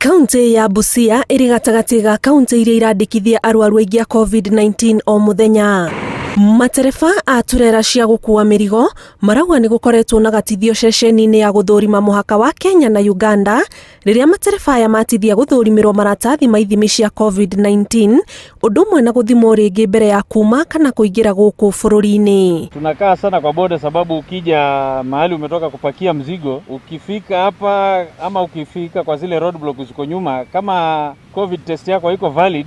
Kaunti ya Busia ĩrĩ gatagatĩ ga kaunti iria irandĩkithia arwaru aingĩ a COVID-19 o mũthenya. Matereba a turera cia gũkua mĩrigo marauga nĩ gũkoretwo na gatithio ceceni-inĩ ya gũthũrima mũhaka wa Kenya na Uganda rĩrĩa matereba aya matithia gũthũrimĩrwo maratathi ma ithimi cia COVID-19 ũndũ ũmwe na gũthimwo rĩngĩ mbere ya kuma kana kũingĩra gũkũ bũrũri-inĩ. Tunakaa sana kwa boda sababu ukija mahali umetoka kupakia mzigo, ukifika hapa ama ukifika kwa zile roadblock ziko nyuma, kama covid test yako haiko valid,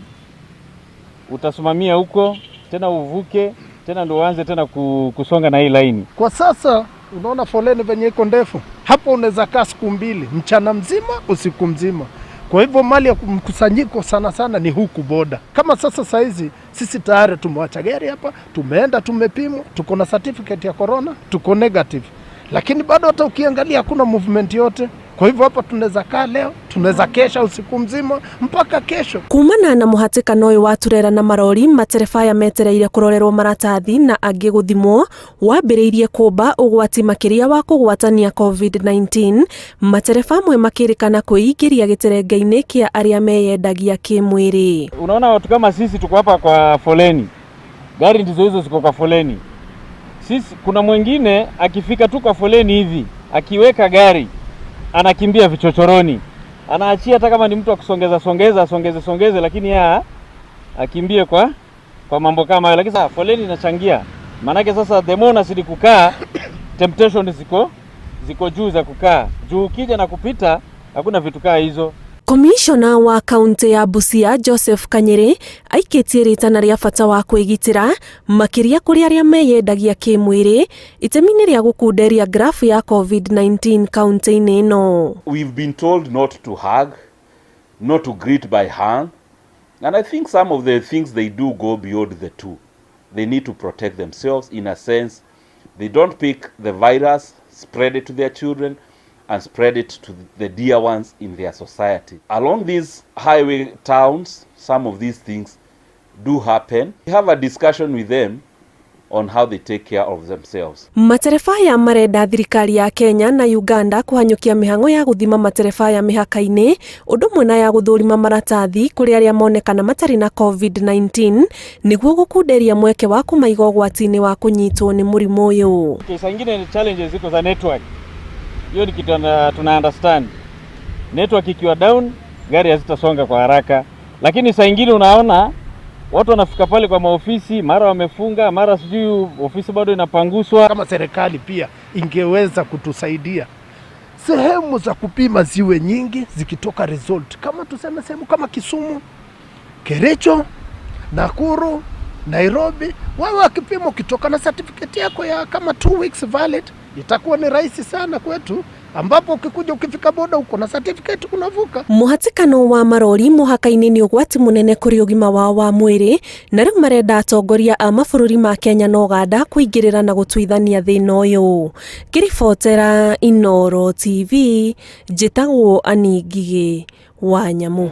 utasimamia huko tena uvuke tena ndio uanze tena kusonga na hii laini. Kwa sasa unaona foleni venye iko ndefu hapo, unaweza kaa siku mbili, mchana mzima, usiku mzima. Kwa hivyo mali ya mkusanyiko sana sana ni huku boda. Kama sasa saizi sisi tayari tumewacha gari hapa, tumeenda tumepimwa, tuko na certificate ya corona, tuko negative, lakini bado hata ukiangalia hakuna movement yote. Kwa hivyo hapa tunaweza kaa leo, tunaweza kesha usiku mzima mpaka kesho. Kumana na mũhatĩkano ũyũ wa turera na marori, matereba aya metereire kũrorerwo maratathi na angĩ gũthimwo wambĩrĩirie kũmba ũgwati makĩria wa kũgwatania COVID-19, matereba amwe makĩrĩkana kwĩingĩria gĩterenge-inĩ kĩa arĩa meyendagia kĩmwĩrĩ. Unaona watu kama sisi tuko hapa kwa foleni, gari ndizo hizo ziko kwa foleni. Sisi kuna mwingine akifika tu kwa foleni hivi, akiweka gari anakimbia vichochoroni, anaachia hata kama ni mtu akusongeza songeza asongeze songeze, lakini yeye akimbie kwa mambo kama hayo. Lakini sasa foleni inachangia, maanake sasa the more unazidi kukaa temptation ziko juu za kukaa juu, ukija na kupita hakuna vitu kaa hizo. Komishona wa kaunti ya Busia Joseph Kanyiri aikĩtie rĩtana rĩa bata wa kwĩgitĩra makĩria kũrĩ arĩa meyendagia kĩmwĩrĩ itemi-inĩ rĩa gũkunderia grafu ya COVID-19 kaunti-inĩ ĩno. We've been told not to hug, not to greet by hand, and I think some of the things they do go beyond the two. They need to protect themselves in a sense. They don't pick the virus, spread it to their children, and spread it to the dear ones in their society. Along these highway towns, some of these things do happen. We have a discussion with them on how they take care of themselves. Matereba aya marenda thirikari ya Kenya na Uganda kũhanyũkia mĩhang'o ya gũthima matereba aya mĩhaka-inĩ ũndũ ũmwe na ya gũthũrima maratathi kũrĩ arĩa monekana matarĩ na COVID-19 nĩguo gũkunderia mweke wa kũmaiga ũgwati-inĩ wa kũnyitwo nĩ mũrimũ ũyũ. Okay, saa ingine ni challenges ziko za network. Hiyo ni kitu tuna understand. Network ikiwa down, gari hazitasonga kwa haraka, lakini saa ingine unaona watu wanafika pale kwa maofisi, mara wamefunga, mara sijui ofisi bado inapanguswa. Kama serikali pia ingeweza kutusaidia sehemu za kupima ziwe nyingi, zikitoka result kama tuseme sehemu kama Kisumu, Kericho, Nakuru, Nairobi, wawe wakipima, ukitoka na certificate yako ya kama 2 weeks valid, itakuwa ni rahisi sana kwetu, ambapo ukikuja ukifika boda uko na certificate unavuka. Mũhatĩkano wa marori mũhaka-inĩ nĩ ũgwati mũnene kũrĩ ũgima wao wa mwĩrĩ na rĩu marenda atongoria a mabũrũri ma Kenya na Uganda kũingĩrĩra na gũtuithania thĩna ũyũ. Ngĩribotera Inooro TV, njĩtagwo Annie Ngigĩ wa Nyamũ.